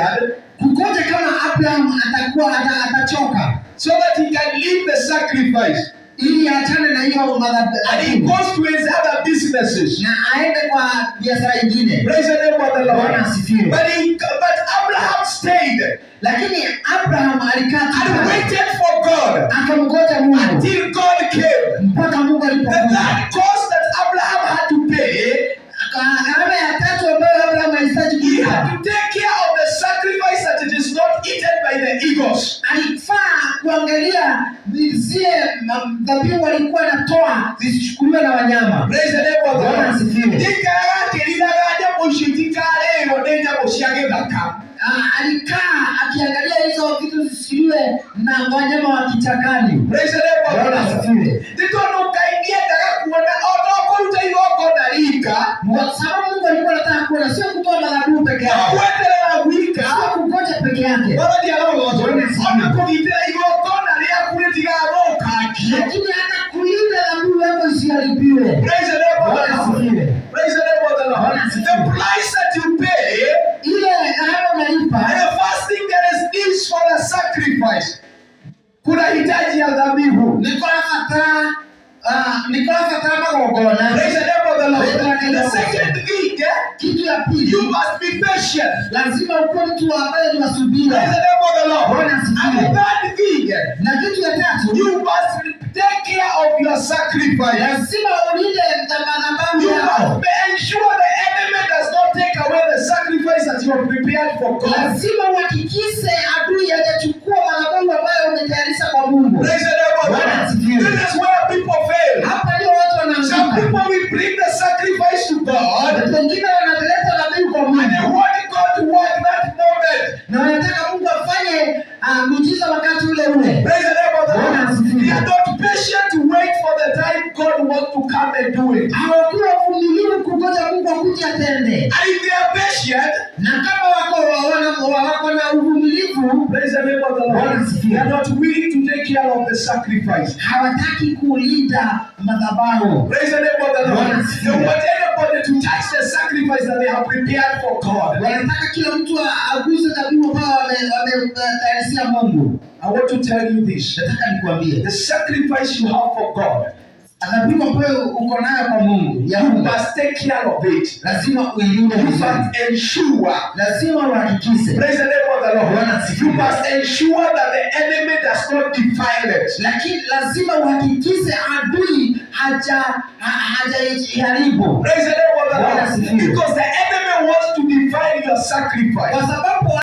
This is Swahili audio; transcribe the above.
tired Kungoja kama Abraham atakuwa atachoka so that he can leave the sacrifice ili aachane na hiyo and he madhabahu goes to his other businesses. Na aende kwa biashara ingine. Praise the name of the Lord. Bwana asifiwe. But Abraham stayed Lakini Abraham alikaa tu and pale. Waited for God Akamgoja Mungu until God came. Mpaka Mungu The alipokuja. third cost that Abraham had to pay, Gharama ya tatu ambayo Abraham alihitaji he kulipa, had to take care of the sacrifice that it is not eaten by the eagles. Alifaa kuangalia zile dhabihu walikuwa wanatoa zisichukuliwe na wanyama. Praise the name of the Bwana Lord. asifiwe. Ndikaraga akĩriraga nyamũ icio itikarĩo nĩ nyamũ cia gĩthaka. Ah, alikaa akiangalia hizo vitu zisiliwe na wanyama wa kichakani. Praise the name of the Bwana Lord. asifiwe. Nĩ tondũ Ngai nĩendaga kuona o to kũruta igongona rika Kwa sababu Mungu alikuwa anataka kuona sio kutoa madhabihu peke no yake, gweterera gwika sio kungoja peke yake, Mwathani arogocwo Bwana asifiwe. ona kũgitĩra igongona rĩaku rĩtigathũkangio. Lakini hata kulinda dhabihu yako isiharibiwe. Praise the name of the Bwana Lord. asifiwe. Praise the name of the Lord. Bwana asifiwe. The price that you pay, Ile gharama unalipa, and the first thing, there is needs for the sacrifice. Kuna hitaji ya dhabihu. Nĩ kũrabatara magongona. Praise the name of the Lord. Praise the The Lord. second thing, Kitu ya pili, you must be patient. Lazima ukuwe mtu ambaye ni wa Praise subira. the name of the Lord. Bwana asifiwe. And the third thing, Na kitu ya tatu, you must take care of your sacrifice. Lazima ulinde madhabahu You yako. Must ensure the enemy does not take away the sacrifice that you have prepared for God. Lazima uhakikishe adui hajachukua madhabahu ambayo umetayarisha kwa Mungu. Praise the name of the Bwana Lord. asifiwe. This is where people fail. Hapa ndio watu Some wanaanguka. people will bring the sacrifice to God Watu wengine wanaleta dhabihu kwa and they Mungu want God to work that moment. Na wanataka Mungu afanye muujiza wakati ule ule. Praise the name of the Bwana Lord. asifiwe. They are not patient to wait for the time God wants to come and do it. Hawakuwa wavumilivu kungoja Mungu akuje atende. And if they are patient, Na kama wako na uvumilivu, praise the name of the Bwana Lord, asifiwe. they are not willing to take care of the sacrifice. Hawataki kulinda madhabahu. Praise the name of the Lord. Bwana They asifiwe. want anybody to touch the sacrifice that they have prepared for God. Wanataka kila mtu aguse dhabihu ambayo wametayarishia Mungu. I want to tell you this. Nataka nikwambie, The sacrifice you have for God, dhabihu ambayo uko nayo kwa Mungu ya you unga, must take care of it. Lazima uilinde You vizuri, must ensure. Lazima uhakikishe. Praise the name of the Lord. Bwana asifiwe. You must ensure that the enemy does not defile it. Lakini lazima uhakikishe adui hajaiharibu, Praise the name of the Bwana Lord. asifiwe. Because the enemy wants to defile your sacrifice. Kwa sababu